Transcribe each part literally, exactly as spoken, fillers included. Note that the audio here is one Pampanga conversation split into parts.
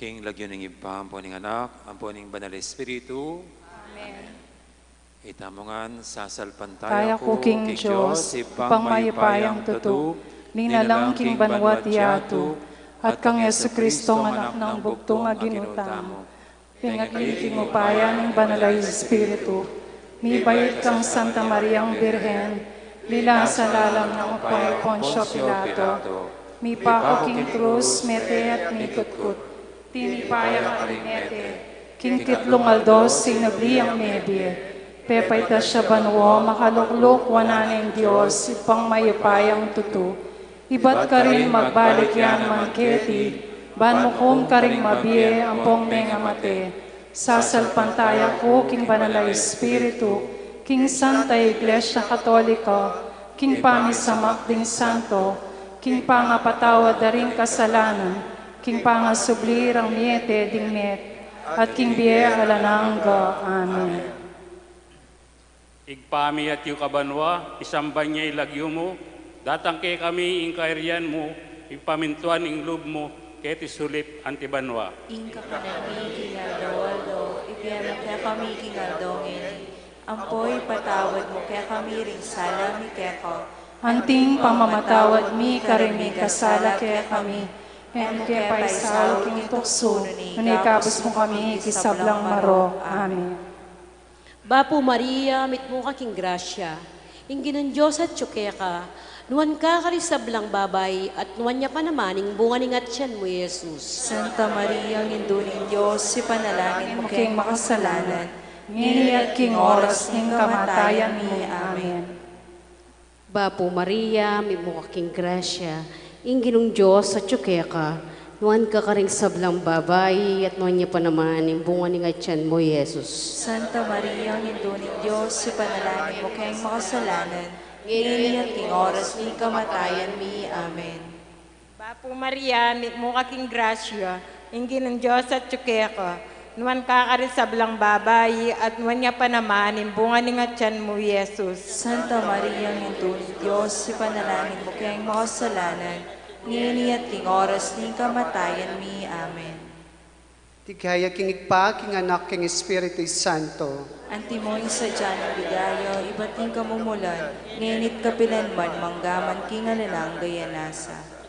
King lagyu ning Ibpa, ampo ning Anak, ampo ning Banal a Espiritu. Amen. Ita mu ngan, sasalpantaya ku king Dios, Ibpang mayupayang tutu, linalang king banua at yatu, at kang Jesucristo, Anak nang bugtung a Ginu tamu. Pengakit king upaya ning Banal a Espiritu, mibait kang Santa Mariang Birhen, linasa lalam ning upaya Poncio Pilato, mipaku king krus, mete at mikutkut, tinipa ya karing mete, king katlung aldo sinubli yang mebie, pepaitas ya banua, makalukluk wanan ning Dios, Ibpang mayupayang tutu, ibat karin magbalik ya naman keti, ban mukum karing mabie ampong mengamate. Sasalpantaya ku king Banal a Espiritu, king Santa Iglesia Katolika, king pamisamak ding santo, king pangapatawad da ring kasalanan, king pangasubli rang mete ding met, at king bie alang angga. Amen. Ibpa mi, atyu ka banua, isamban ya ing lagyu mu, datang kekami ing kayarian mu, ipamintuan ing lub mu, keti sulip anti banua. Ing kakanan mi king aldo-aldo, ibie mu kekami king aldo ngeni, ampo ipatawad mu kekami ring sala mi keka, anti ing pamamatawad mi karing mikasala kekami, e mu ke paisaul king tuksu, nune ikabus mu kami king sablang marok. Amen. Bapu Maria, mitmu ka king grasya, ing Ginung Dios atyu keka, nuan ka karing sablang babai, at nuan ya pa naman ing bunga ning atian mu, i Jesus. Santa Maria, Indu ning Dios, ipanalangin mu keng makasalanan, ngeni at king oras ning kamatayan mi. Amen. Bapu Maria, mitmu ka king grasya, ing Ginung Dios atyu keka, nuan ka karing sablang babai, at nuan ya pa naman ing bunga ning atian mu, i Jesus. Santa Maria, Indu ning Dios, ipanalangin mu keng makasalanan, ngeni at king oras ning kamatayan mi. Amen. Bapu Maria, mitmu ka king grasya, ing Ginung Dios atyu keka, nuan ka karing sablang babai, at nuan ya pa naman ing bunga ning atian mu, i Jesus. Santa Maria, Indu ning Dios, ipanalangin mu keng makasalanan, ngeni at king oras ning kamatayan mi. Amen. Ligaya king Ibpa, king Anak, king Espiritu Santo. Antimo ing sadya nang ligaya, ibat king kamumulan, ngeni at kapilan man, mangga man king alang angga. Amen.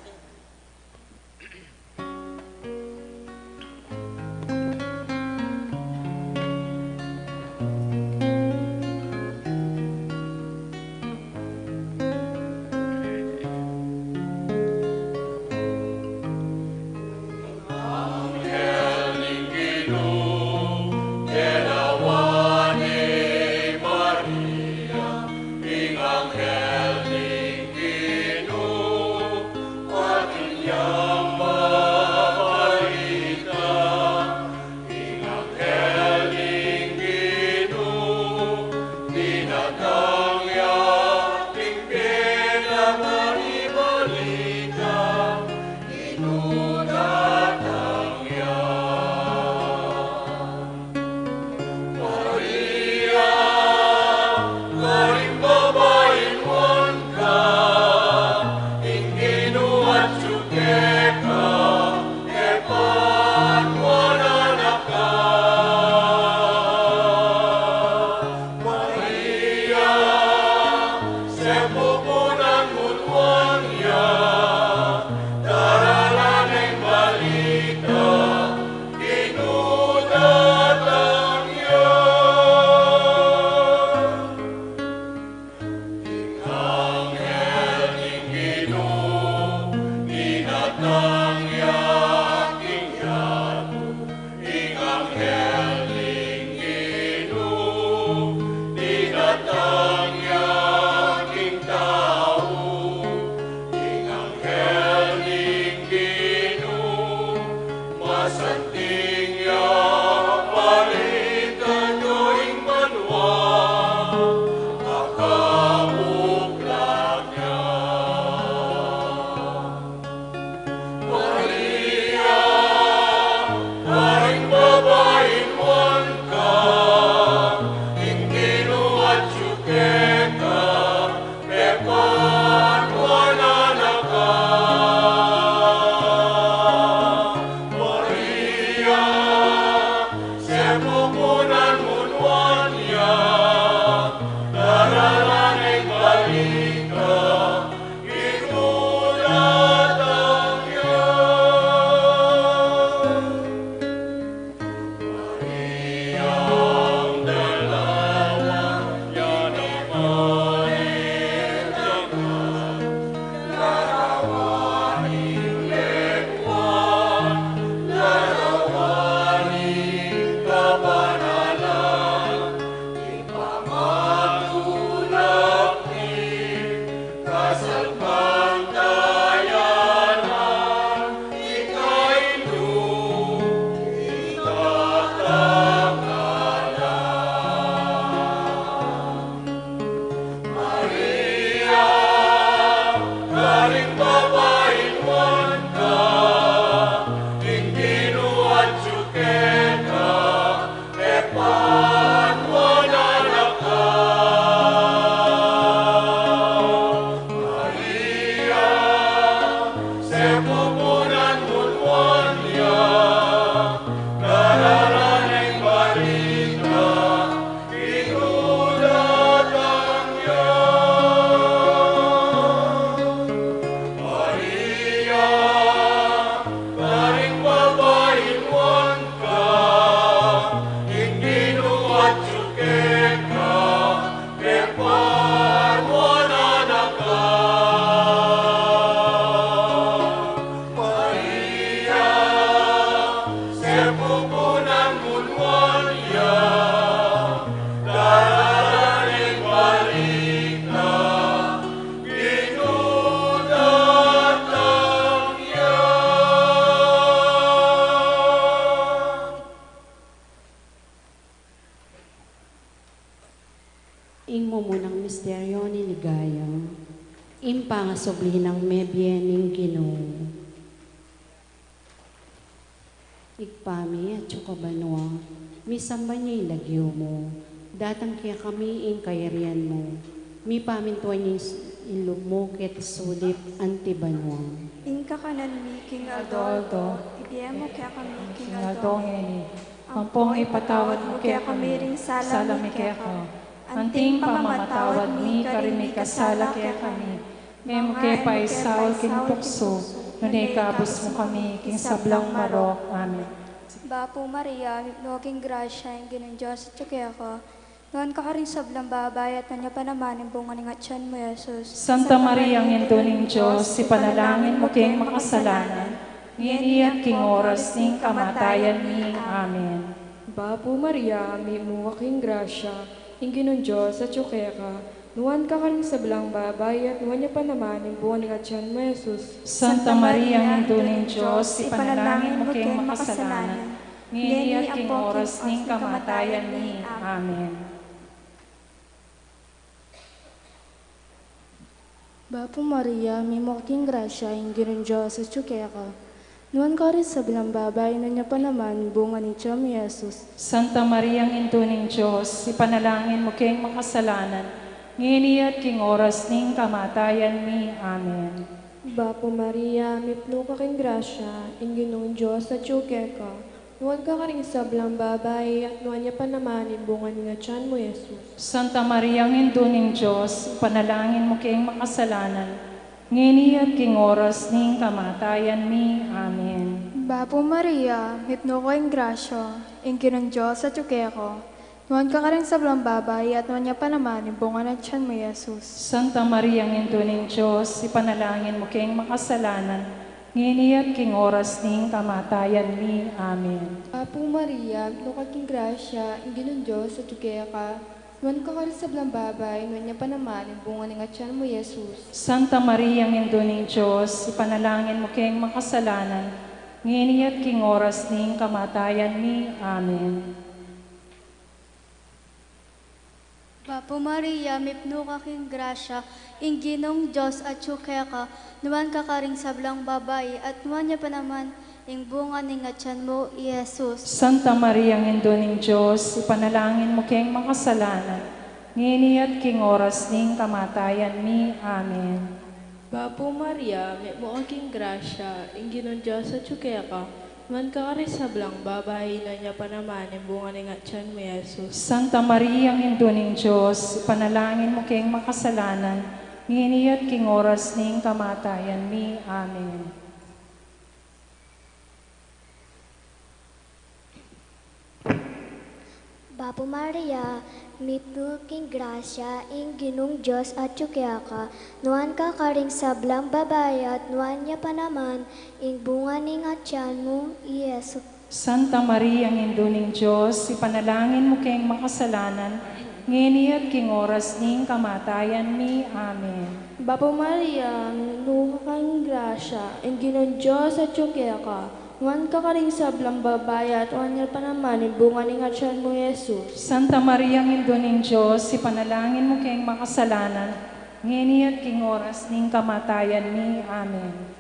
Pupunan mu nuan ya, daralan ing balita, Ginu datang ya. Ing anghel ning Ginu, dinatang ya king yatu. Ing anghel ning Ginu, dinatang ya king tau. Ing anghel ning Ginu, masanting ya palitan king banua, akabuklat ya. Maria, karing babai nuan ka, ing Ginu atyu keka, pepanuan anak ka. Maria, sepupunan mu nuan ya, daralan ing balita, Ginu datang ya. Maria, ing dalalan ya, larawan ning lengua, larawan ning kabanalan, ing pamatulak ning kasalpantayanan, ika ing nu itatangalan. Maria, karing babai nuan ka, ing Ginu atyu keka, pepanuan anak ka. Maria, sepupunan mu nuan ya, daralan ing balita, Ginu datang ya. Maria, karing babai nuan ka, ing Ginu atyu keka, pepanuan anak ka. Maria, sepupunan mu nuan ya, daralan ing balita, Ginu datang ya. Ing mumunang misteryo ning ligaya, ing pangasubli nang mebie ning Ginu. Ibpa mi, atsu ka banua, misamban ya ing lagyu mu, datang kekami ing kayarian mu, mipamintuan ya ing lub mu keti sulip anti banua. Ing kakanan mi king aldo-aldo, ibie mu kekami king aldo ngeni, ampong ipatawad mu kekami ring sala mi keka, anti ing pamamatawad mi karing mikasala kekami. E mu ke paisaul king tuksu, nune ikabus mu kami king sablang marok. Amen. Bapu Maria, mipnu ka king grasya, ing Ginung Dios atyu keka, nuan ka karing sablang babai, at nuan ya pa naman ing bunga ning atian mu, Jesus. Santa Maria, Indu ning Dios, ipanalangin mu keng makasalanan, ngeni at king oras ning kamatayan mi. Amen. Bapu Maria, mipnu ka king grasya, ing Ginung Dios atyu keka, nuan ka karing sablang babai, at nuan ya pa naman ing bunga ning atian mu, Jesus. Santa Maria, Indu ning Dios, ipanalangin mu keng makasalanan, ngeni at king oras ning kamatayan mi. Amen. Bapu Maria, mipnu ka king grasya, ing Ginung Dios atyu keka, nuan ka karing sablang babai, nuan ya pa naman ing bunga ning atian mu, Jesus. Santa Maria, Indu ning Dios, ipanalangin mu keng makasalanan, ngeni at king oras ning kamatayan mi. Amen. Bapu Maria, mipnu ka king grasya, ing Ginung Dios atyu keka, Nuan ka karing sablang babai, at nuan ya pa naman ing bunga ning atian mu, Jesus. Santa Maria, Indu ning Dios, ipanalangin mu keng makasalanan, ngeni at king oras ning kamatayan mi. Amen. Bapu Maria, mipnu ka king grasya, ing Ginung Dios atyu keka. Nuan ka karing sablang babai, at nuan ya pa naman ing bunga ning atian mu, Jesus. Santa Maria, Indu ning Dios, ipanalangin mu keng makasalanan, ngeni at king oras ning kamatayan mi. Amen. Bapu Maria, mipnu ka king grasya, ing Ginung Dios atyu keka. Nuan ka karing sablang babai, nuan ya pa naman ing bunga ning atian mu, Jesus. Santa Maria, Indu ning Dios, ipanalangin mu keng makasalanan, ngeni at king oras ning kamatayan mi. Amen. Bapu Maria, mipnu ka king grasya, ing Ginung Dios atyu keka, nuan ka karing sablang babai, at nuan ya pa naman ing bunga ning atian mu, Jesus. Santa Maria, Indu ning Dios, ipanalangin mu keng makasalanan, ngeni at king oras ning kamatayan mi. Amen. Bapu Maria, mipnu ka king grasya, ing Ginung Dios atyu keka, nuan ka karing sablang babai, nuan ya pa naman ing bunga ning atian mu, Jesus. Santa Maria, Indu ning Dios, ipanalangin mu keng makasalanan, ngeni at king oras ning kamatayan mi. Amen. Bapu Maria, mipnu ka king grasya, ing Ginung Dios atyu keka, nuan ka karing sablang babai, at nuan ya pa naman ing bunga ning atian mu, Jesus. Santa Maria, Indu ning Dios, ipanalangin mu keng makasalanan, ngeni at king oras ning kamatayan mi. Amen. Bapu Maria, mipnu ka king grasya, ing Ginung Dios atyu keka, nuan ka karing sablang babai, at nuan ya pa naman ing bunga ning atian mu, Jesus. Santa Maria, Indu ning Dios, ipanalangin mu keng makasalanan, ngeni at king oras ning kamatayan mi. Amen.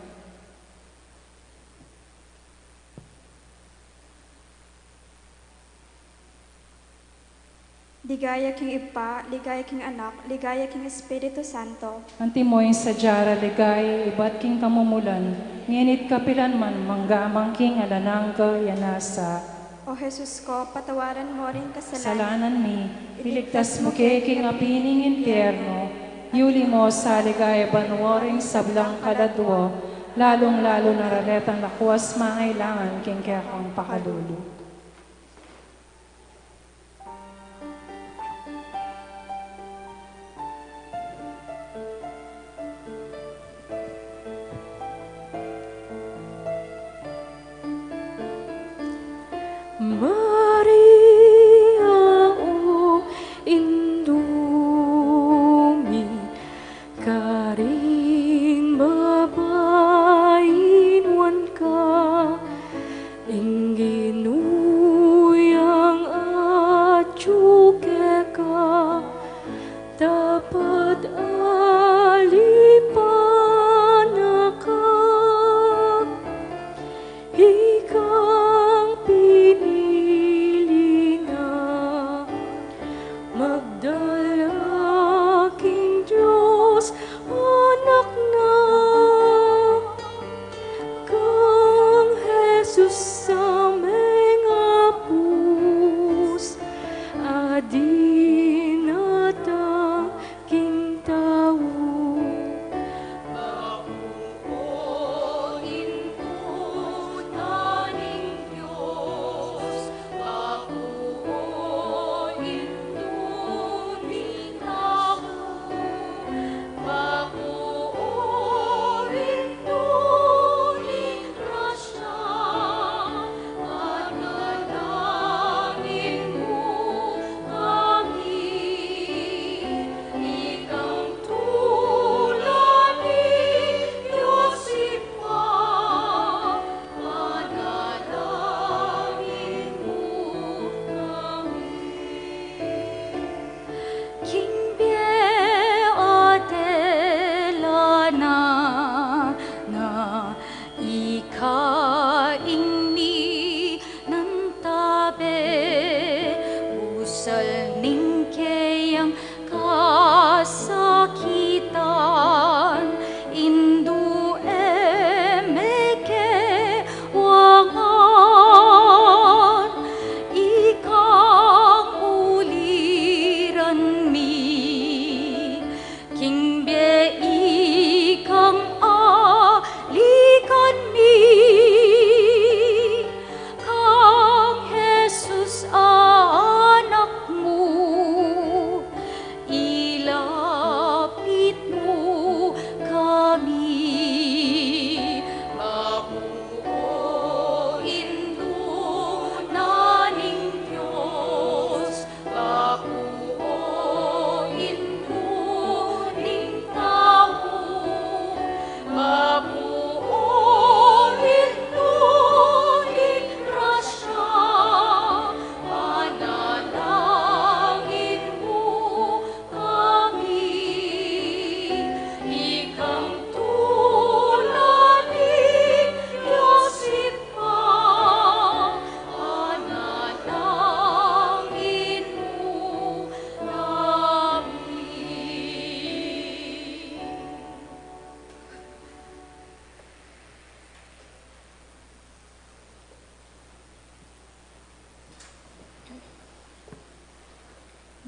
Ligaya king Ibpa, ligaya king Anak, ligaya king Espiritu Santo. Antimo ing sadya ra ligaya ibat king kamumulan, ngeni't kapilan man, mangga man king alang angga. Amen. O Jesus ko, patawaran mo ring kasalanan mi, iligtas mu ke king api ning impyerno, iuli mu sa ligaya banua ring sablang kaladua, lalung-lalu na ra retang lakuas mangailangan king kekang pakalulu. Maria, o Indu mi, karing babai nuan ka, ing Ginu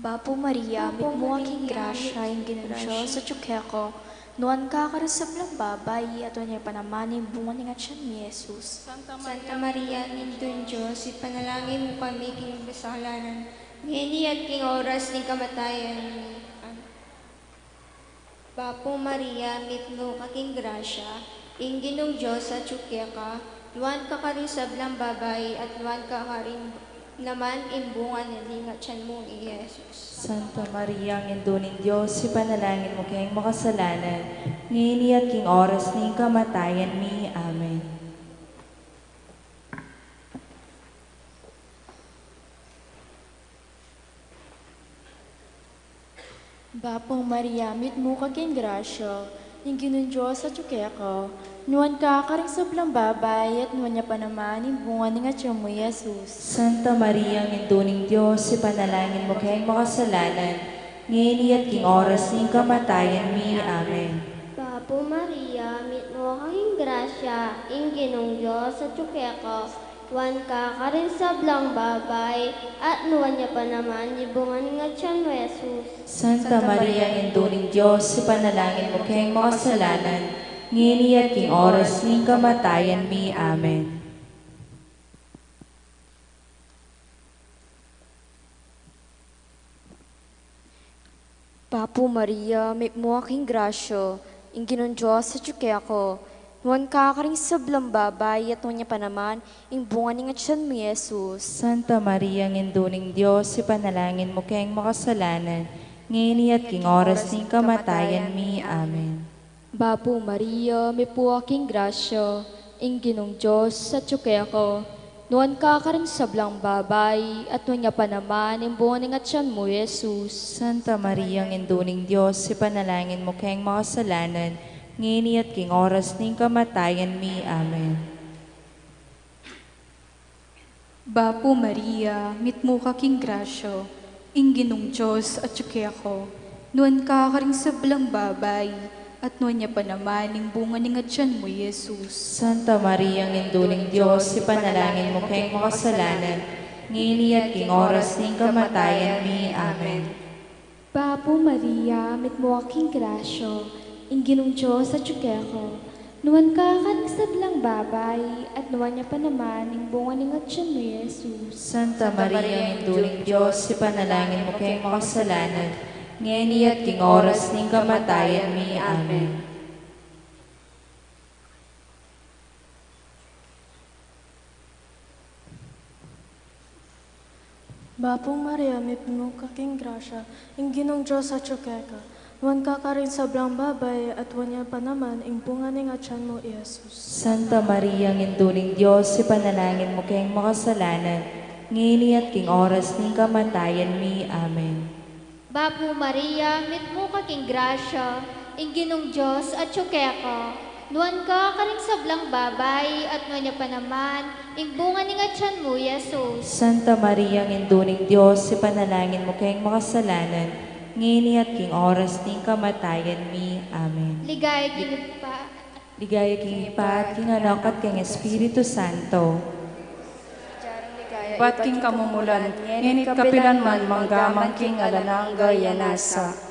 Bapu Maria, mitmu ka king grasya, ing Ginung Dios atyu keka, nuan ka karing sablang babai, at nuan ya pa naman ing bunga ning atyan mu, i Jesus. Santa Maria, Indu ning Dios, ipanalangin mu kami king makasalanan, ngeni at king oras ning kamatayan mi. Amen. Bapu Maria, mitmu ka king grasya, ing Ginung Dios atyu keka, nuan ka karing sablang babai, at nuan ka karin naman ing bunga ning atyan mu, i Jesus. Santa Maria, Indu ning Dios, ipanalangin mu keng makasalanan, ngeni at king oras ning kamatayan mi. Amen. Bapu Maria, mitmu ka king grasya, ing Ginung Dios atyu keka, nuan ka karing sablang babai, at nuan ya pa naman ing bunga ning atyan mu, i Jesus. Santa Maria, Indu ning Dios, ipanalangin mu keng makasalanan, ngeni at king oras ning kamatayan mi. Amen. Bapu Maria, mitmu ka king grasya, ing Ginung Dios atyu keka, nuan ka karing sablang babai, at nuan ya pa naman ing bunga ning atyan mu, i Jesus. Santa Maria, Indu ning Dios, ipanalangin mu keng makasalanan, ngeni at king oras ning kamatayan mi. Amen. Bapu Maria, mitmu ka king grasya, ing Ginung Dios atyu keka, nuan ka karing sablang babai, at nuan ya pa naman ing bunga ning atyan mu, i Jesus. Santa Maria, Indu ning Dios, ipanalangin mu keng makasalanan, ngeni at king oras ning kamatayan mi. Amen. Bapu Maria, mitmu ka king grasya, ing Ginung Dios atyu keka, nuan ka karing sablang babai, at nuan ya pa naman ing bunga ning atyan mu, i Jesus. Santa Maria, Indu ning Dios, ipanalangin mu keng makasalanan, ngeni at king oras ning kamatayan mi. Amen. Bapu Maria, mitmu ka king grasya, ing Ginung Dios atyu keka, nuan ka karing sablang babai, at nuan ya pa naman ing bunga ning atyan mu, i Jesus. Santa Maria, Indu ning Dios, ipanalangin mu keng makasalanan, ngeni at king oras ning kamatayan mi. Amen. Bapu Maria, mitmu ka king grasya, ing Ginung Dios atyu keka, nuan ka karing sablang babai, at nuan ya pa naman ing bunga ning atyan mu, i Jesus. Santa Maria, Indu ning Dios, ipanalangin mu keng makasalanan, ngeni at king oras ning kamatayan mi. Amen. Bapu Maria, mitmu ka king grasya, ing Ginung Dios atyu keka, nuan ka karing sablang babai, at nuan ya pa naman ing bunga ning atyan mu, i Jesus. Santa Maria, Indu ning Dios, ipanalangin mu keng makasalanan, ngeni at king oras ning kamatayan mi. Amen. Bapu Maria, mitmu ka king grasya, ing Ginung Dios atyu keka, nuan ka karing sablang babai, at nuan ya pa naman ing bunga ning atyan mu, i Jesus. Santa Maria, Indu ning Dios, ipanalangin mu keng makasalanan, ngeni at king oras ning kamatayan mi. Amen. Ligaya king Ibpa, Ligaya king Ibpa, at king Anak, at king Espiritu Santo. Ibat king kamumulan, ngeni at kapilan man, mangga man king alang angga. Amen.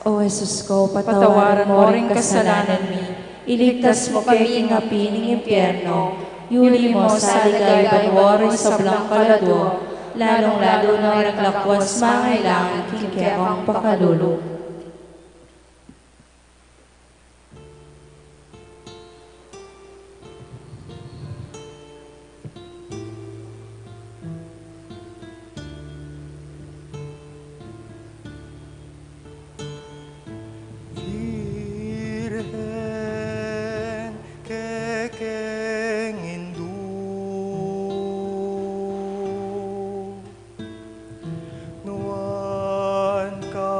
O Jesus ko, patawaran mo ring kasalanan mi, iligtas mu kami king api ning impyerno, yuli mu sa king banua ring sablang kaladua, lalung-lalu na ring lakwas mangailangan king kekang pakalulu. Virgen, kekeng indu, nuan ka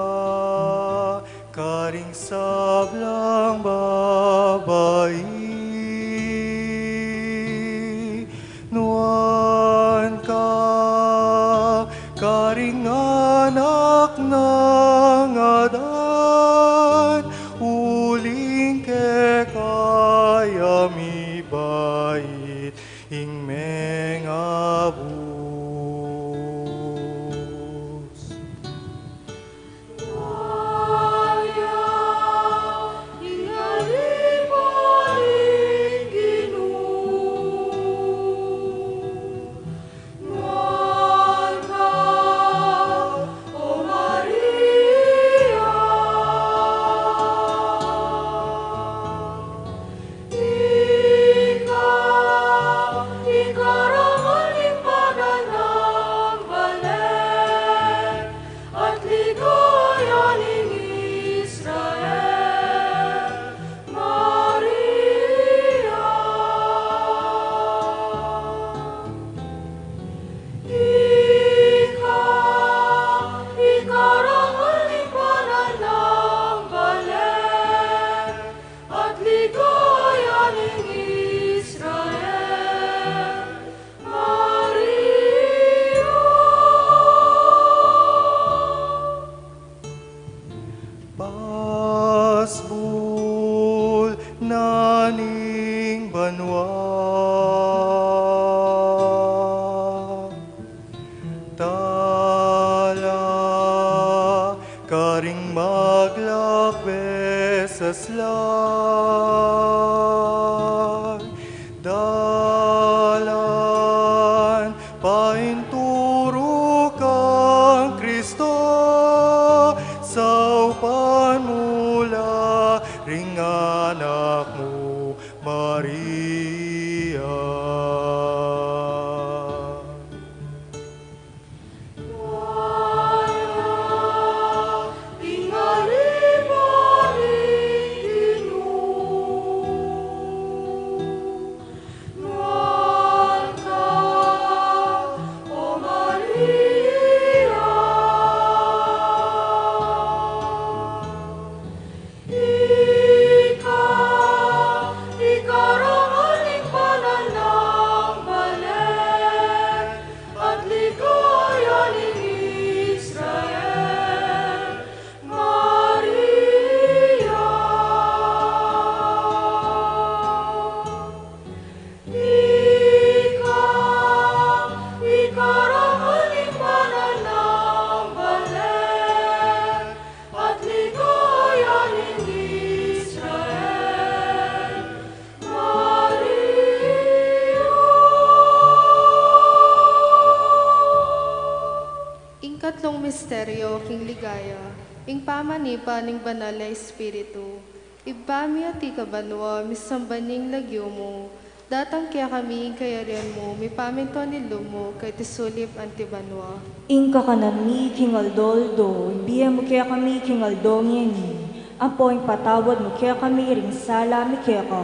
na ning banua. Tala karing maglakbe sa slag, dalan painturu kang Kristo, saupan mu la ring anak mu Maria. Ika, ika rangan ning banal nang bale, at ligaya ning Israel, Maria. Ika, ika rangan ning banal nang bale, at ligaya ning Israel, Maria. Ing katlung misteryo king ligaya, ing pamanipa ning Banal a Espiritu. Ibpa mi, atiu ka banua, misamban ya ing lagyu mu, datang kekami ing kayarian mu, mipamintuan ing lub mu, keti sulip anti banua. Ing kakanan mi king aldo-aldo, ibie mu kekami king aldo ngeni, ampo ipatawad mu kekami ring sala mi keka,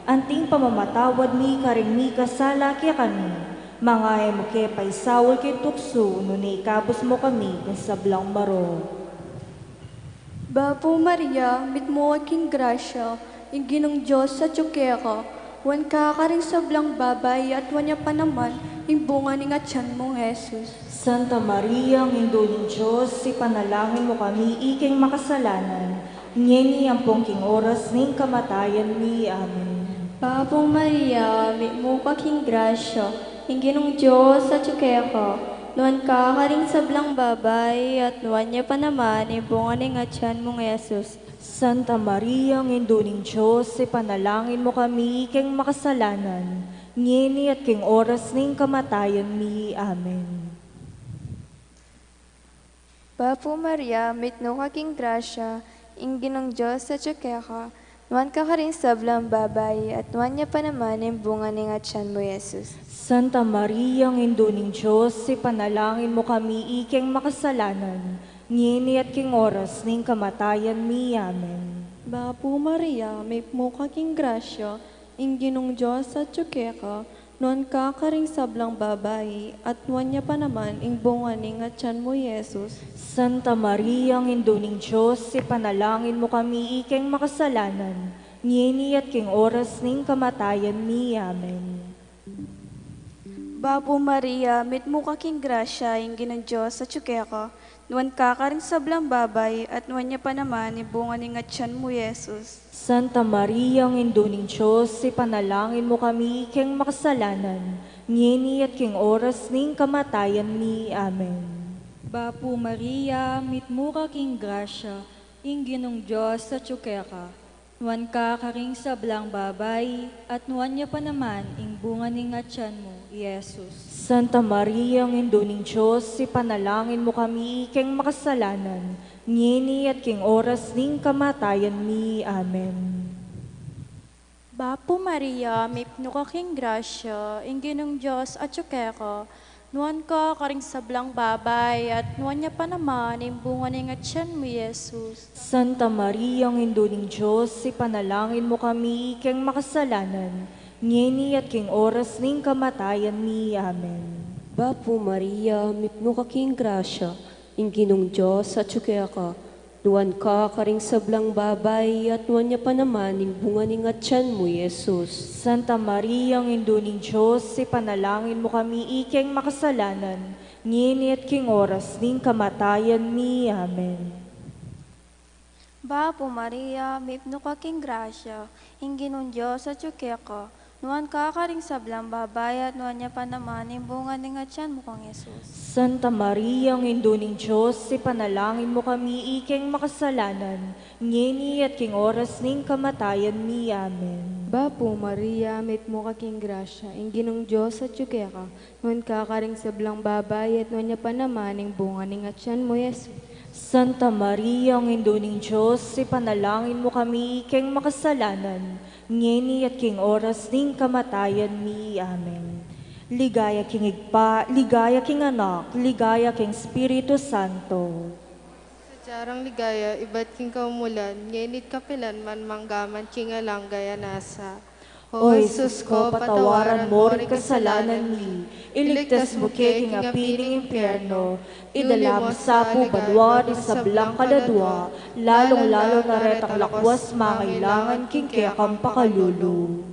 anti ing pamamatawad mi karing mikasala kekami. Manga e mu ke paisaul king tuksu, nune ikabus mu kami king sablang marok. Bapu Maria, mitmu ka king grasya, ing Ginung Dios atyu keka, nuan ka karing sablang babai, at nuan ya pa naman ing bunga ning atian mu, Jesus. Santa Maria, Indu ning Dios, ipanalangin mu kami iking makasalanan, ngeni ampong king oras ning kamatayan mi. Amen. Bapu Maria, mitmu ka king grasya, ing Ginung Dios atyu keka, nuan ka karing sablang babai, at nuan ya pa naman ing bunga ning atian mu, Jesus. Santa Maria, Indu ning Dios, ipanalangin mu kami iking makasalanan, ngeni at king oras ning kamatayan mi. Amen. Bapu Maria, mitmu ka king grasya, ing Ginung Dios atyu keka, nuan ka karing sablang babai, at nuan ya pa naman ing bunga ning atian mu, Jesus. Santa Maria, Indu ning Dios, ipanalangin mu kami iking makasalanan, ngeni at king oras ning kamatayan mi. Amen. Bapu Maria, mitmu ka king grasya, ing Ginung Dios atyu keka, nuan ka karing sablang babai, at nuan ya pa naman ing bunga ning atian mu, Jesus. Santa Maria, Indu ning Dios, ipanalangin mu kami iking makasalanan, ngeni at king oras ning kamatayan mi. Amen. Bapu Maria, mitmu ka king grasya, ing Ginung Dios atyu keka, nuan ka karing sablang babai, at nuan ya pa naman ing bunga ning atian mu, Jesus. Santa Maria, Indu ning Dios, ipanalangin mu kami iking makasalanan, ngeni at king oras ning kamatayan mi. Amen. Bapu Maria, mitmu ka king grasya, ing Ginung Dios atyu keka, nuan ka karing sablang babai, at nuan ya pa naman ing bunga ning atian mu, Jesus. Santa Maria, Indu ning Dios, ipanalangin mu kami iking makasalanan, ngeni at king oras ning kamatayan mi. Amen. Bapu Maria, mitmu ka king grasya, ing Ginung Dios atyu keka, nuan ka karing sablang babai, at nuan ya pa naman ing bunga ning atian mu, Jesus. Santa Maria, Indu ning Dios, ipanalangin mu kami iking makasalanan, ngeni at king oras ning kamatayan mi. Amen. Bapu Maria, mitmu ka king grasya, ing Ginung Dios atyu keka, nuan ka karing sablang babai, at nuan ya pa naman ing bunga ning atian mu, Jesus. Santa Maria, Indu ning Dios, ipanalangin mu kami iking makasalanan, ngeni at king oras ning kamatayan mi. Amen. Bapu Maria, mipnu ka king grasya, ing Ginung Dios atyu keka, nuan ka karing sablang babai at nuan ya pa naman ing bunga ning atyan mu kang Jesus. Santa Maria, Indu ning Dios, ipanalangin mu kami ikeng makasalanan, ngeni at king oras ning kamatayan mi. Amen. Bapu Maria, mipnu ka king grasya, ing Ginung Dios atyu keka, nuan ka karing sablang babai at nuan ya pa naman ing bunga ning atyan mu, Jesus. Santa Maria, Indu ning Dios, ipanalangin mu kami ikeng makasalanan, ngeni at king oras ning kamatayan mi. Amen. Ligaya king Ibpa, ligaya king Anak, ligaya king Espiritu Santo. Sadya rang ligaya, ibat king kaumulan, ngeni at kapilan man, mangga man king alang angga. Nasa. O Jesus ko, patawaran mu ring kasalanan mi, iligtas mu ke king api ning impyerno, idala mu sa pu banua ring sablang kaladua, lalung-lalu na retang lakuas mangailangan king kekang pakalulu.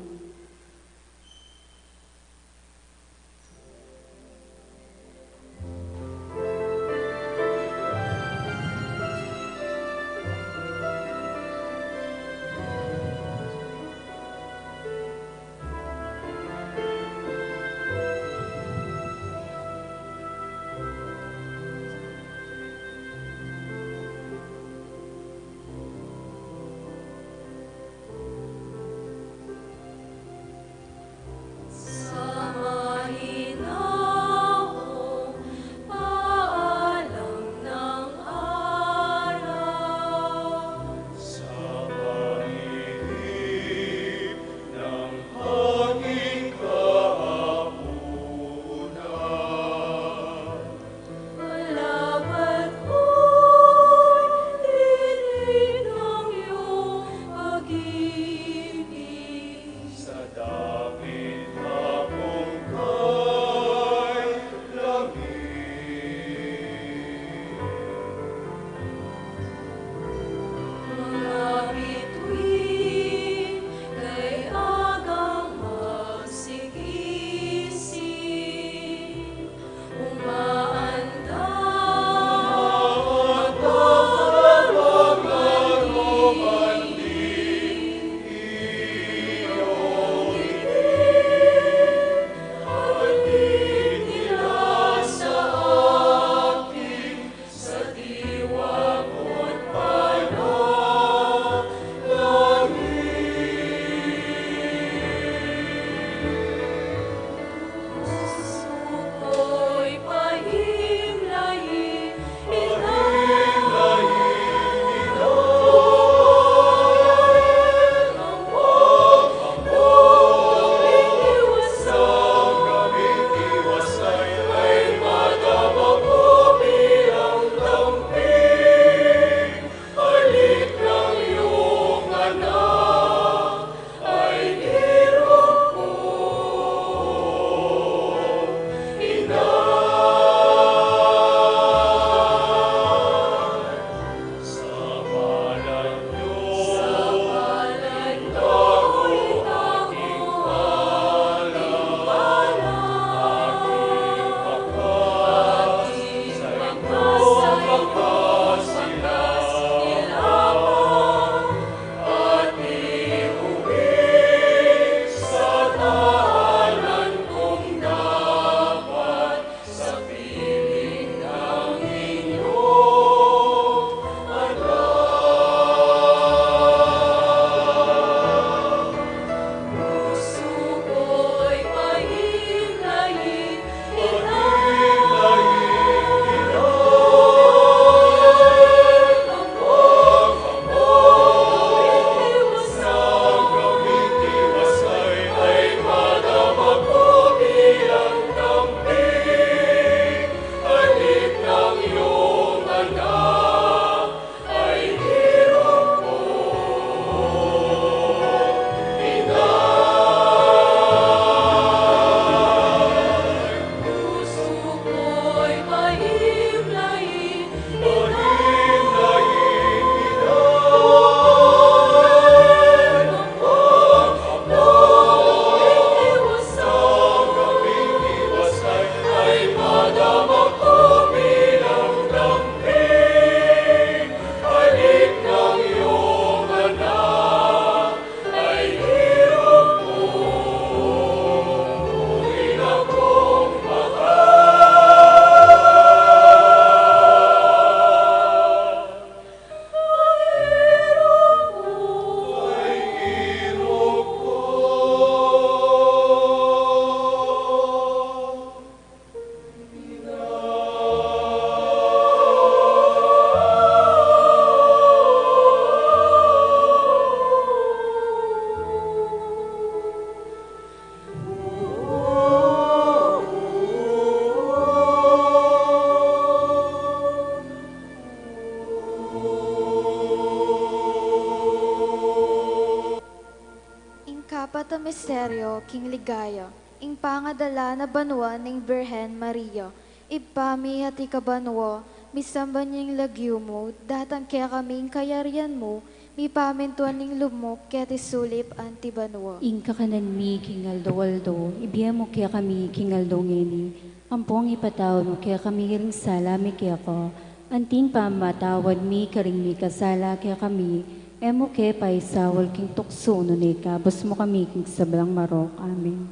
Apat a misteryo king ligaya, ing pangadala na banua ning Birhen Maria. Ibpa mi atiu ka banua, misamban ya ing lagyu mu, datang kekami ing kayarian mu, mipamintuan ing lub mu keti sulip anti banua. Ing kakanan mi king aldo-aldo, ibie mu kekami king aldo ngeni, ampong ipatawad mu kekami ring sala mi keka, anti ing pamamatawad mi karing mikasala kekami, e mu ke paisaul king tuksu nune ikabus mu kami king sablang marok. Amen.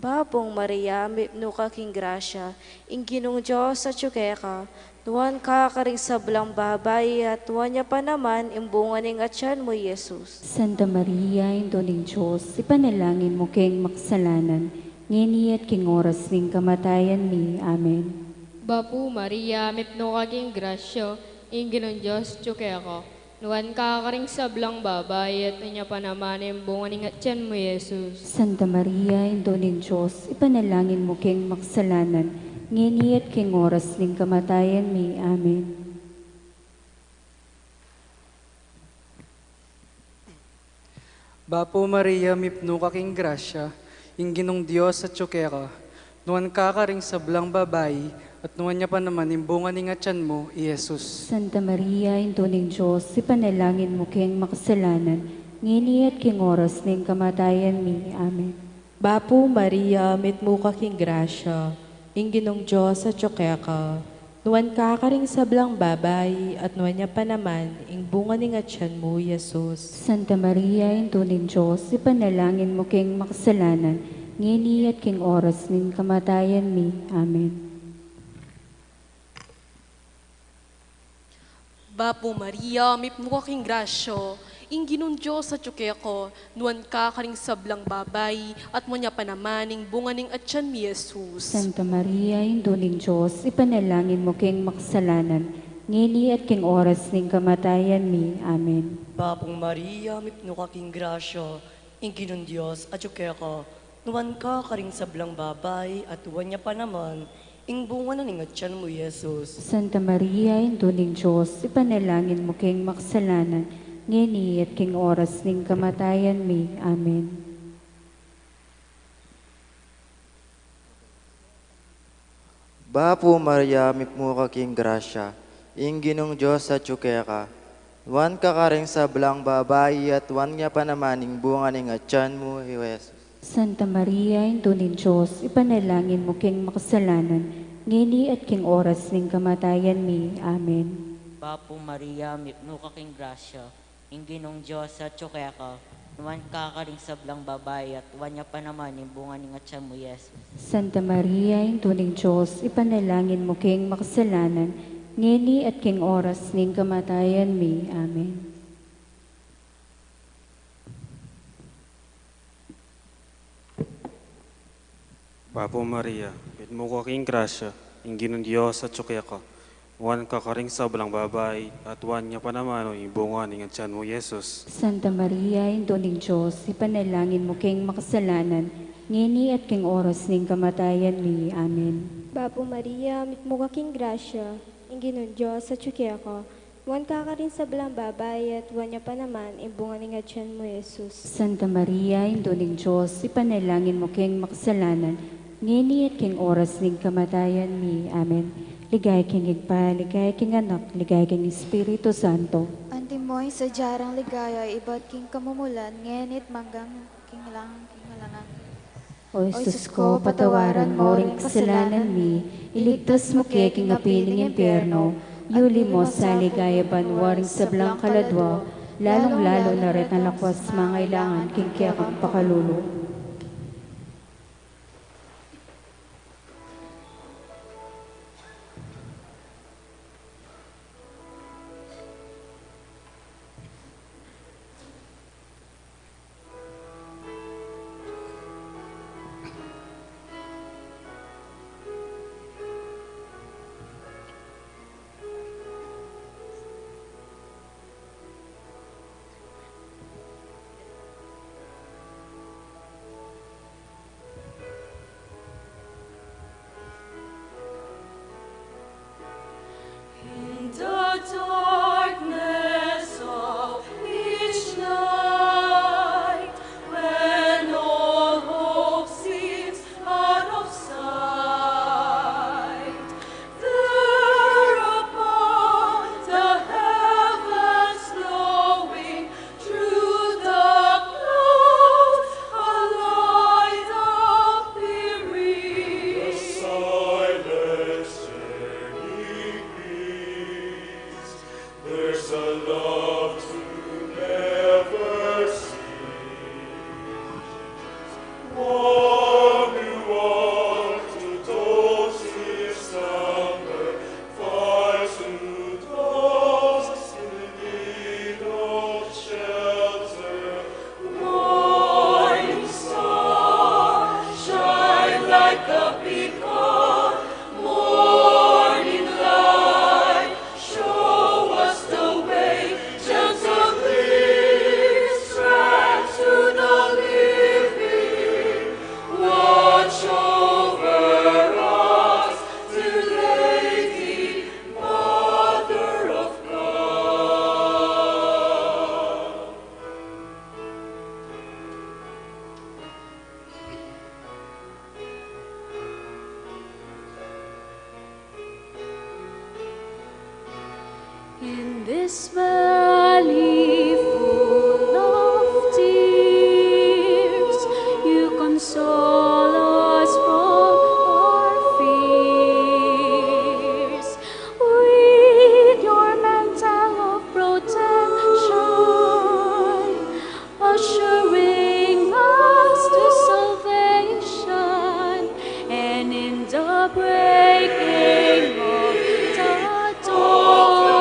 Bapu Maria, mipnu ka king grasya, ing Ginung Dios atyu keka, nuan ka karing sablang babai, at nuan ya pa naman ing bunga ning atyan mu, Jesus. Santa Maria, Indu ning Dios, ipanalangin mu keng makasalanan, ngeni at king oras ning kamatayan mi. Amen. Bapu Maria, mipnu ka king grasya, ing Ginung Dios atyu keka, nuan ka karing sablang babai, at nuan ya pa naman ing bunga ning atyan mu, Jesus. Santa Maria, Indu ning Dios, ipanalangin mu keng makasalanan, ngeni at king oras ning kamatayan mi. Amen. Bapu Maria, mipnu ka king grasya, ing Ginung Dios atyu keka, nuan ka karing sablang babai, at nuan ya pa naman ing bunga ning atyan mu, i Jesus. Santa Maria, Indu ning Dios, ipanalangin mu keng makasalanan, ngeni at king oras ning kamatayan mi. Amen. Bapu Maria, mipnu ka king grasya, ing Ginung Dios atyu keka, nuan ka karing sablang babai, at nuan ya pa naman ing bunga ning atyan mu, Jesus. Santa Maria, Indu ning Dios, ipanalangin mu keng makasalanan, ngeni at king oras ning kamatayan mi. Amen. Bapu Maria, mipnu ka king grasya, ing Ginung Dios atyu keka, nuan ka karing sablang babai, at nuan ya pa naman ing bunga ning atyan mu, Jesus. Santa Maria, Indu ning Dios, ipanalangin mu keng makasalanan, ngeni at king oras ning kamatayan mi. Amen. Bapu Maria, mipnu ka king grasya, ing Ginung Dios atyu keka, nuan ka karing sablang babai, at nuan ya pa naman ing bunga na ning atyan mu, Jesus. Santa Maria, Indu ning Dios, ipanalangin mu keng makasalanan, ngeni at king oras ning kamatayan mi. Amen. Bapu Maria, mipnu ka king grasya, ing Ginung Dios atyu keka, nuan ka karing sablang babai, at nuan ya pa naman ing bunga ning atyan mu, i Jesus. Santa Maria, Indu ning Dios, ipanalangin mu keng makasalanan, ngeni at king oras ning kamatayan mi. Amen. Bapu Maria, mipnu ka king grasya, ing Ginung Dios atyu keka, nuan ka karing sablang babai, at nuan ya pa naman ing bunga ning atyan mu, Jesus. Santa Maria, Indu ning Dios, ipanalangin mu keng makasalanan, ngeni at king oras ning kamatayan mi. Amen. Bapu Maria, mipnu ka king grasya, ing Ginung Dios atyu keka, nuan ka karing sablang babai, at nuan ya pa naman ing bunga ning atyan mu, Jesus. Santa Maria, Indu ning Dios, ipanalangin mu keng makasalanan, ngeni at king oras ning kamatayan mi. Amen. Bapu Maria, mipnu ka king grasya, ing Ginung Dios atyu keka, nuan ka karing sablang babai, at nuan ya pa naman ing bunga ning atyan mu, Jesus. Santa Maria, Indu ning Dios, ipanalangin mu keng makasalanan, ngeni at king oras ning kamatayan mi. Amen. Ligaya king Ibpa, ligaya king Anak, ligaya king Espiritu Santo. Antimo ing sadya rang ligaya ibat king kamumulan, ngeni at manggang king alang king alang angga. O Jesus ko, patawaran mo ring kasalanan mi, iligtas mu ke king api ning impyerno, yuli mo sa ligaya banua ring sablang kaladua, lalung-lalu na retang lakwas mangailangan king kekang pakalulu. This valley full of tears, you console us from our fears. With your mantle of protection, ushering us to salvation, and in the breaking of the dawn,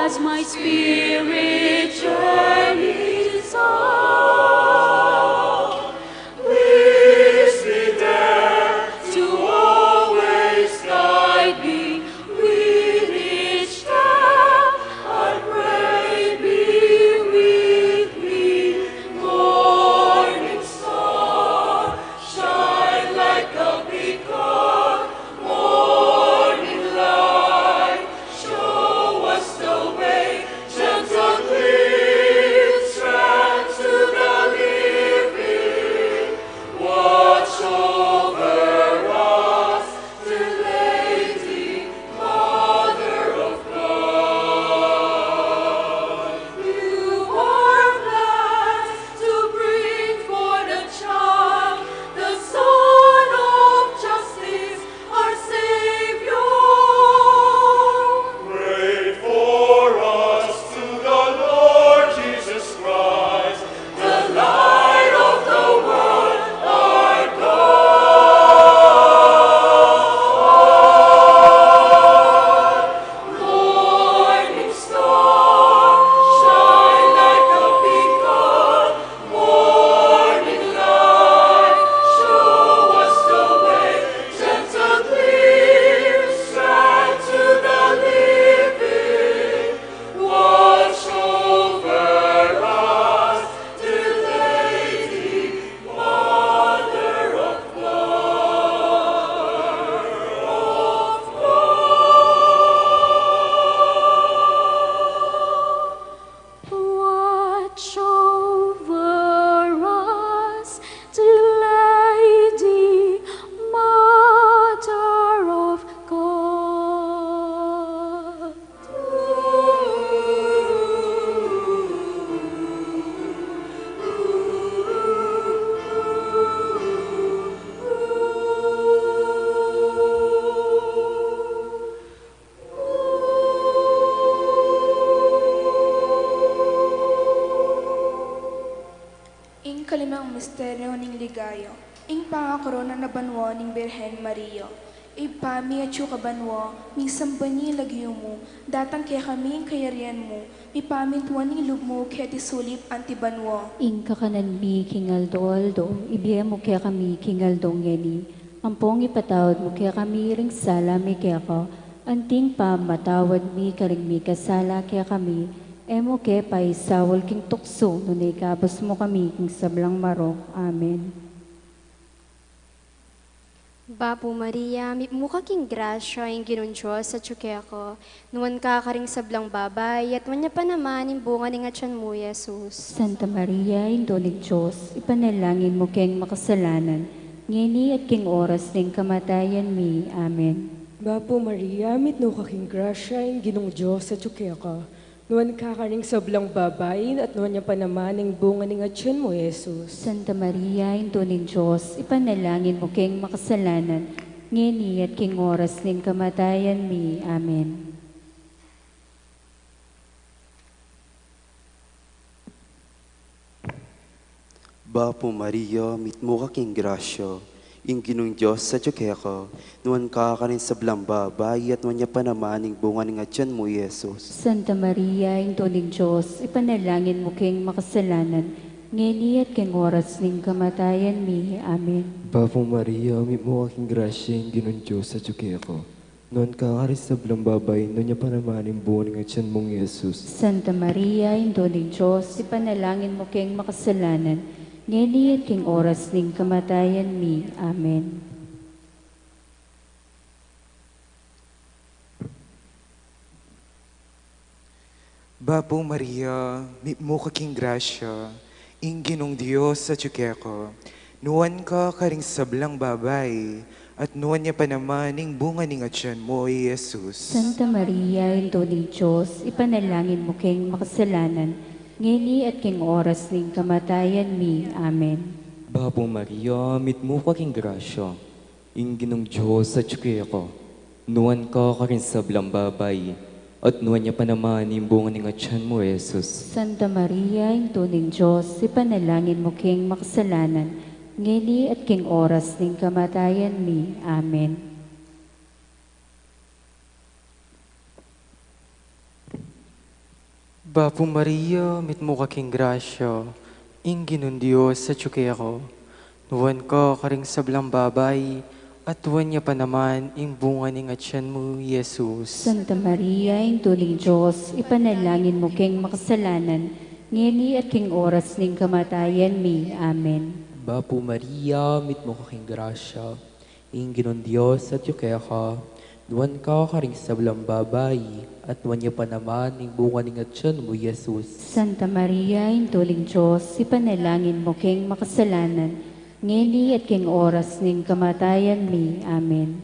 as my spirit journeys on, please be there to always guide me with each step I pray. Be with me, morning star, shine like a beacon, morning light, show us the way, gentle clear strength to the living, watch over us, dear Lady, Mother of God. You are blessed to bring forth a child, the Sun of Justice, our Savior. Pray for us to the Lord Jesus Christ, the light of the world, our God. Morning star, shine like a beacon, morning light, show us the way, gentle clear strength to the living, watch over us, dear Lady, Mother of God. Watch over us, dear Lady, Mother of God. Ing kalimang misteryo ning ligaya, ing pangakorona na banua ning Birhen Maria. Ibpa mi atsu ka banua, misamban ya ing lagyu mu, datang kekami ing kayarian mu, mipamintuan ing lub mu keti sulip anti banua. Ing kakanan mi king aldo-aldo, ibie mu kekami king aldo ngeni. Ampong ipatawad mu kekami ring sala mi keka, anti ing pamamatawad mi karing mikasala kekami. E mu ke paisaul king tuksu, nune ikabus mu kami king sablang marok. Amen. Bapu Maria, mitmu ka king grasya, ing Ginung Dios atyu keka. Nuan ka karing sablang babai, at nuan ya pa naman ing bunga ning atian mu, Jesus. Santa Maria, Indu ning Dios, ipanalangin mu keng makasalanan, ngeni at king oras ning kamatayan mi. Amen. Bapu Maria, mitmu ka king grasya, ing Ginung Dios atyu keka. Nuan ka karing sablang babai, at nuan ya pa naman ing bunga ning atian mu, Jesus. Santa Maria, Indu ning Dios, ipanalangin mu keng makasalanan, ngeni at king oras ning kamatayan mi. Amen. Bapu Maria, mitmu ka king grasya, ing Ginung Dios atyu keka, nuan ka karing sablang babai, at nuan ya pa naman ing bunga ning atian mu, Jesus. Santa Maria, Indu ning Dios, ipanalangin mu keng makasalanan, ngeni at king oras ning kamatayan mi. Amen. Bapu Maria, mitmu ka king grasya, ing Ginung Dios atyu keka. Nuan ka karing sablang babai, nuan ya pa naman ing bunga ning atian mung Jesus. Santa Maria, Indu ning Dios, ipanalangin mu keng makasalanan, ngeni at king oras ning kamatayan mi. Amen. Bapu Maria, mitmu ka king grasya, ing Ginung Dios atyu keka, nuan ka karing sablang babai, At nuan ya pa naman ing bunga ning atian mu, i Jesus. Santa Maria, Indu ning Dios, ipanalangin mu keng makasalanan, ngeni at keng oras ning kamatayan mi. Amen. Bapu Maria, mitmu ka king grasya, ing Ginung Dios atyu keka. Nuan ka karing sablang babai, at nuan ya pa naman ing bunga ning atian mu, Jesus. Santa Maria, Indu ning Dios, ipanalangin mu keng makasalanan, ngeni at keng oras ning kamatayan mi. Amen. Bapu Maria, mitmu ka king grasya, ing Ginung Dios atyu keka. Nuan ka karing sablang babai, at nuan ya pa naman ing bunga ning atian mu, Jesus. Santa Maria, Indu ning Dios, ipanalangin mu keng makasalanan, ngeni at keng oras ning kamatayan mi. Amen. Bapu Maria, mitmu ka king grasya, ing Ginung Dios atyu keka. Nuan ka karing sablang babai, at nuan ya pa naman ing bunga ning atian mu, Jesus. Santa Maria, Indu ning Dios, ipanalangin mu keng makasalanan, ngeni at keng oras ning kamatayan mi. Amen.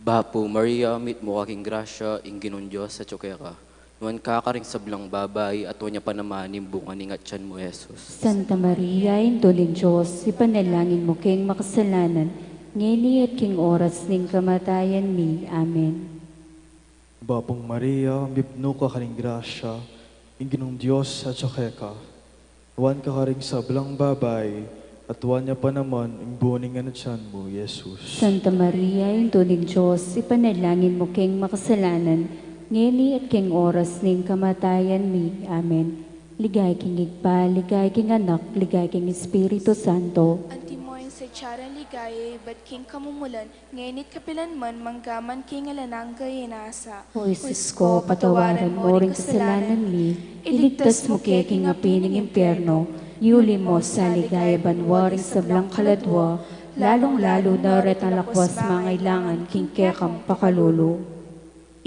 Bapu Maria, mitmu ka king grasya, ing Ginung Dios atyu keka. Nuan ka karing sablang babai, at nuan ya pa naman ing bunga ning atian mu, Jesus. Santa Maria, Indu ning Dios, ipanalangin mu keng makasalanan, ngeni at keng oras ning kamatayan mi. Amen. Bapu Maria, mitmu ka karing grasya, ing Ginung Dios atyu keka. Nuan ka karing sablang babai, at nuan ya pa naman ing bunga ning atian mu, Jesus. Santa Maria, Indu ning Dios, ipanalangin mu keng makasalanan, ngeni at keng oras ning kamatayan mi. Amen. Ligaya king Ibpa, ligaya king Anak, ligaya king Espiritu Santo. Antimo ing sadya rang ligaya ibat king kamumulan, ngeni at kapilan man, mangga man king alang angga. Inasa. O Jesus ko, patawaran mu ring kasalanan mi, iligtas mu ke king api ning impyerno, yuli mu sa ligaya banua ring sablang kaladua, lalung-lalu na retang lakuas mangailangan king kekang pakalulu.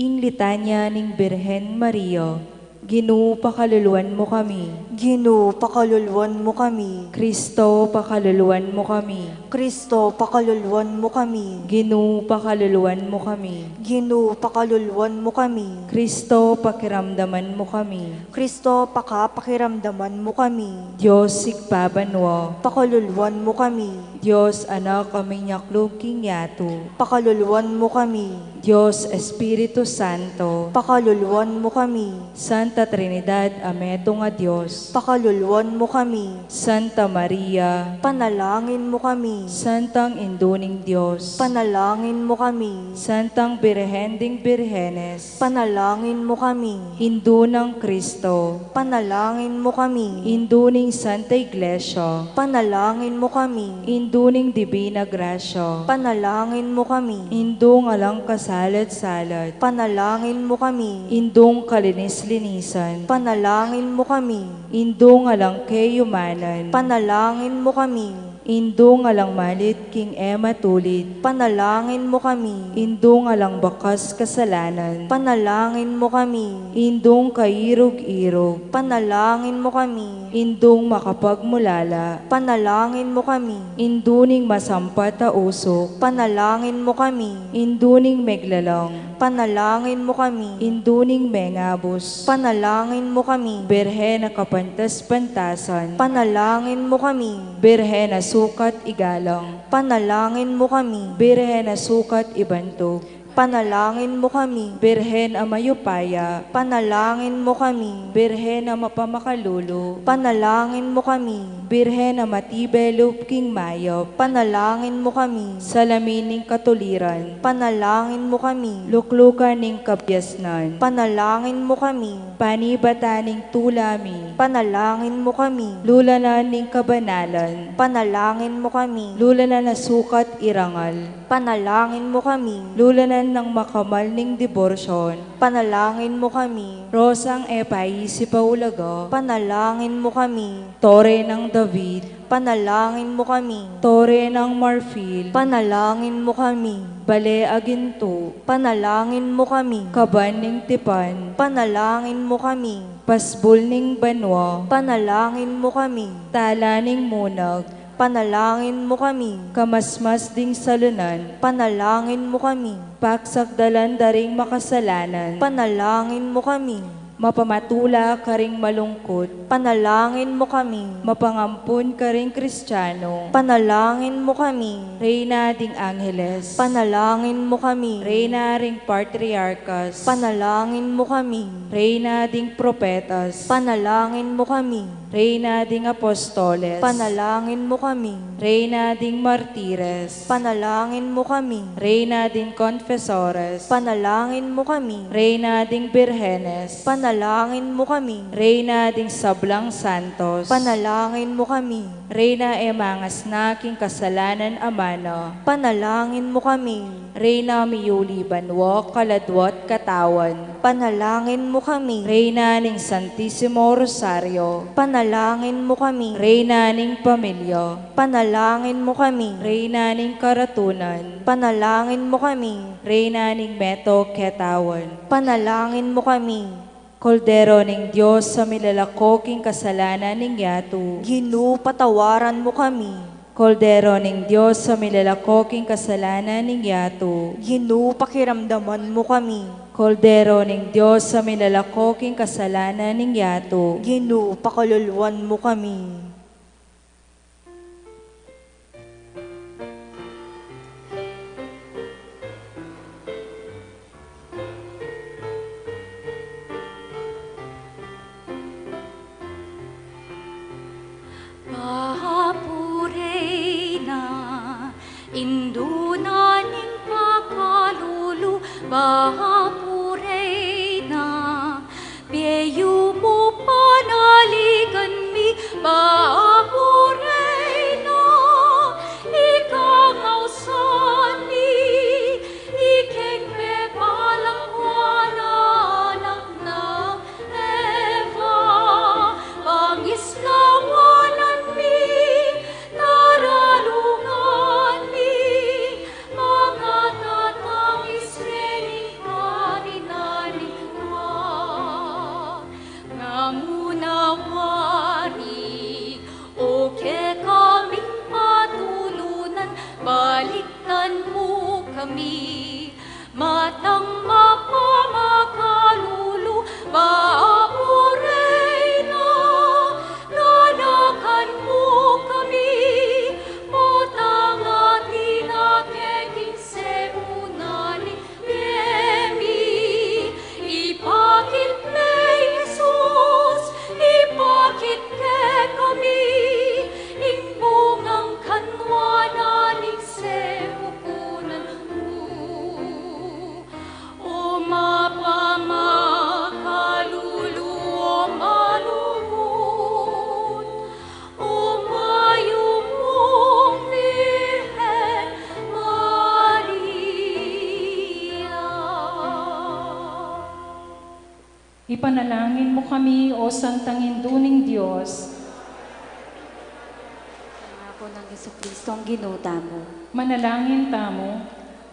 Ing Litanya ning Birhen Maria. Ginu, pakaluluan mu kami. Ginu, pakaluluan mu kami. Kristo, pakaluluan mu kami. Kristo, pakaluluan mu kami. Ginu, pakaluluan mu kami. Ginu, pakaluluan mu kami. Kristo, pakiramdaman mu kami. Kristo, pakapakiramdaman mu kami. Dios Ibpa banua. Pakaluluan mu kami. Dios Anak a manyaklub king yatu. Pakaluluan mu kami. Dios Espiritu Santo. Pakaluluan mu kami. Santa Trinidad a metung a Dios. Pakaluluan mu kami. Santa Maria. Panalangin mu kami. Santang Indu ning Dios. Panalangin mu kami. Santang Birhen ding Birhenes. Panalangin mu kami. Indu nang Kristo. Panalangin mu kami. Indu ning Santa Iglesia. Panalangin mu kami. Indu ning Dibina Grasya. Panalangin mu kami. Indung alang kasalat-salat. Panalangin mu kami. Indung kalinis-linisan. Panalangin mu kami. Indung alang kayumanan. Panalangin mu kami. Indung alang malit king e matulid. Panalangin mu kami. Indung alang bakas kasalanan. Panalangin mu kami. Indung kairug-irug. Panalangin mu kami. Indung makapagmulala. Panalangin mu kami. Indu ning masampat a usuk. Panalangin mu kami. Indu ning meglalang. Panalangin mu kami. Indu ning mengabus. Panalangin mu kami. Birhen a kapantas-pantasan. Panalangin mu kami. Birhen a sukat igalang. Panalangin mu kami. Birhen a sukat ibantug. Panalangin mu kami. Birhen a mayupaya. Panalangin mu kami. Birhen a mapamakalulu. Panalangin mu kami. Birhen a matibe lub king mayap. Panalangin mu kami. Salamin ning katuliran. Panalangin mu kami. Luklukan ning kabiasnan. Panalangin mu kami. Panibatan ning tula mi. Panalangin mu kami. Lulanan ning kabanalan. Panalangin mu kami. Lulanan a sukat irangal. Panalangin mu kami. Lulanan nang makamal ning diborsyon, panalangin mu kami. Rosang e paisipan ulaga, panalangin mu kami. Tore nang David, panalangin mu kami. Tore nang marfil, panalangin mu kami. Bale a gintu, panalangin mu kami. Kaban ning tipan, panalangin mu kami. Pasbul ning banua, panalangin mu kami. Tala ning munag, panalangin mu kami. Kamasmas ding salunan, panalangin mu kami. Pagsakdalan da ring makasalanan, panalangin mu kami. Mapamatula karing malungkut, panalangin mu kami. Mapangampun karing Kristiano, panalangin mu kami. Reyna ding Angeles, panalangin mu kami. Reyna ring Patriarkas, panalangin mu kami. Reyna ding Propetas, panalangin mu kami. Reyna ding Apostoles, panalangin mu kami. Reyna ding Martires, panalangin mu kami. Reyna ding Konfesores, panalangin mu kami. Reyna ding Birhenes, panalangin mu kami. Reyna ding Sablang Santos, panalangin mu kami. Reyna e mangasna king kasalanan a mana, panalangin mu kami. Reyna miyuli banua, kaladwa't katawan, panalangin mu kami. Reyna ning Santisimo Rosario, panalangin mu kami. Reyna ning pamilya, panalangin mu kami. Reyna ning karatunan, panalangin mu kami. Reyna ning meto ketawan, panalangin mu kami. Kordero ning Dios a milalako king kasalanan ning yatu, Ginu, patawaran mu kami. Kordero ning Dios a milalako king kasalanan ning yatu, Ginu, pakiramdaman mu kami. Kordero ning Dios a milalako king kasalanan ning yatu, Ginu, pakaluluan mu kami. Bapu Reyna, Indu na ning pakalulu, Bapu Reyna, bie yu mu panaligan mi, Bapu Reyna, ikang ausan mi, ikeng pepalakwan anak nang Eva, pangislawanan mi, taralungan mi, makatatangis ne ning karinan ning Ama. Ngamu na wari, o kekaming patulunan, balikdan mu kami. Matang mapamakalulu, Bapu Reyna, ganakan mu kami, potang atin a keking semunan ning bie mi, ipakit ne i Jesus, ipakit kekami, ing bungang kanwanan ning semukunan mu. O mapamakalulu, o malugud, o mayupung Birhen Maria. Ipanalangin mu kami, o Santang Indu ning Dios. Pangako nang Jesucristo, Ginu tamu. Manalangin tamu.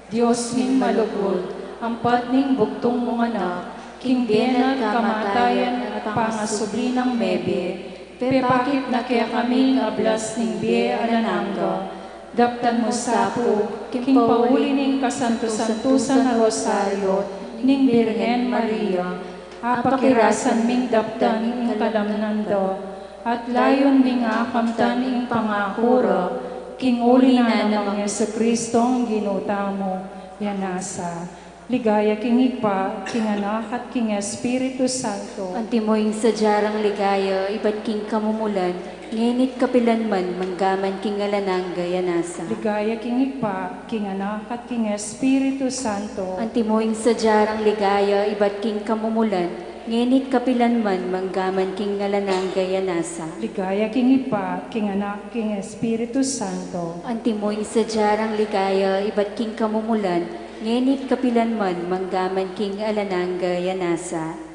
Dios ming malugud, ampat ning bugtung mung Anak, king bie na at kamatayan at pangasubli nang mebie, pepakit na kekami ing ablas ning bie alang angga. Daptan mu sa pu, king pauli ning kasantu-santusan a Rosario ning Birhen Maria, apakirasan ming daptan ing kalamnan da, at layun ming akamtan ing pangaku ra, king uli na nang Jesucristong Ginu tamu. Ya nasa. Ligaya king Ibpa, king Anak, at king Espiritu Santo. Antimo ing sadya rang ligaya ibat king kamumulan, ngeni't kapilan man, manggaman king alang angga. Ya nasa. Ligaya king Ibpa, king Anak, at king Espiritu Santo. Antimo ing sadya rang ligaya ibat king kamumulan, ngeni't kapilan man, manggaman king alang angga. Ya nasa. Ligaya king Ibpa, king Anak, king Espiritu Santo. Antimo ing sadya rang ligaya ibat king kamumulan, Ngeni't kapilan man, manggaman king alang angga, ya nasa.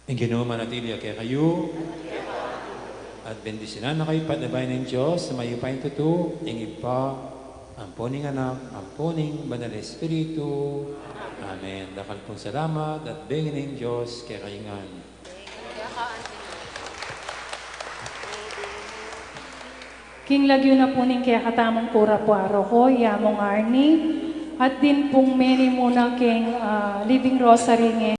Ing Ginu manatili ya kekayu, at bendisyunan na kayu pu ning Dios a mayupayang tutu, ing Ibpa, ampo ning Anak, ampo ning Banal a Espiritu. Amen. Dakal pung salamat at bengi ning Dios kekayu ngan. King lagyu na pu ning kekatamung pura paroko, i Among Arnie, at dinan pung meni muna king, ah, Living Rosary